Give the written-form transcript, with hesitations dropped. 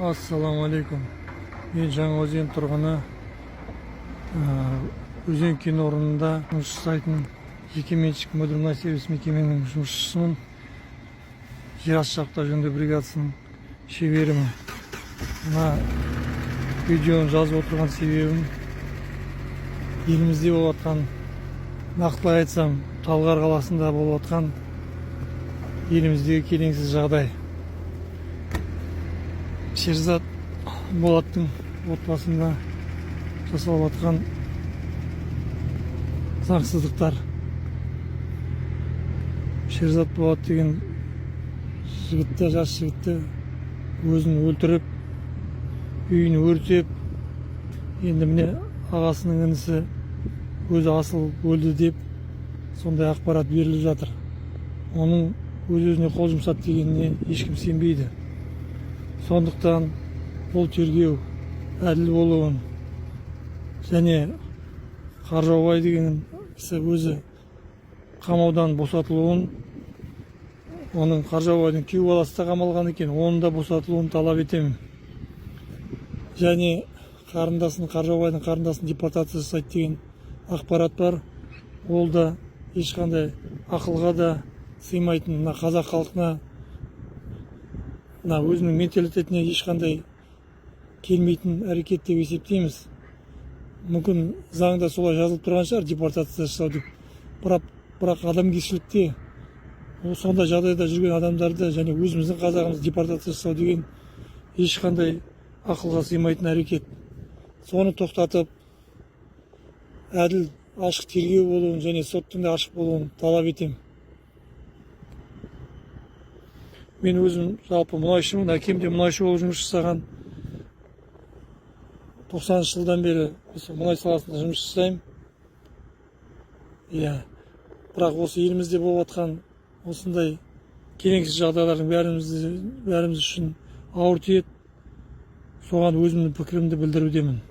Ассалаумағалейкум. Мен Жаңаөзен тұрғыны, Өзен кен орнында жұмыс жасайтын жекеменшік «Мөдір сервис» мекеменің жұмысшысымын. Жерасты жабдықтар жөндеу бригадасының шеберімін. Мына видеоны жазып отырған себебім елімізде болып жатқан, нақтылай айтсам, Талғар қаласында болып жатқан еліміздегі келеңсіз жағдай. Шерзат Болаттың отбасында жасалып жатқан заңсыздықтар. Шерзат Болат деген жігітті, жас жігітті өзін өлтіріп, үйін өртеп, енді міне, ағасының інісі өзі асылып өлді деп сондай ақпарат беріліп жатыр. Оның өз өзіне қол жұмсады дегеніне ешкім сенбейді. Сондықтан бұл тергеу әділ болуын және Қаржаубай деген кісі өзі қамаудан босатылуын, оның, Қаржаубайдың күйеу баласы да қамалған екен, оның да босатылуын талап етемін. Және қарындасын, Қаржаубайдың қарындасын депортация жасайды деген ақпарат бар. Ол да ешқандай ақылға да сыймайтын, мына қазақ халқына, мына өзінің менталитетіне ешқандай келмейтін әрекет деп есептейміз. Мүмкін, заңда солай жазылып тұрған шығар, депортация жасау деп, бірақ адамгершілікте ол сондай жағдайда жүрген адамдарды және өзіміздің қазағымызды депортация жасау деген ешқандай ақылға сыймайтын әрекет. Соны тоқтатып, әділ, ашық тергеу болуын және соттың да ашық болуын талап етемін. Мен өзім жалпы мұнайшымын, әкем де мұнайшы болып жұмыс жасаған. 90-жылдан бері осы мұнай саласында жұмыс жасаймын, иә. Бірақ осы елімізде болып жатқан осындай келеңсіз жағдайлардың бәріміз үшін ауыр тиеді. Соған өзімнің пікірімді білдірудемін.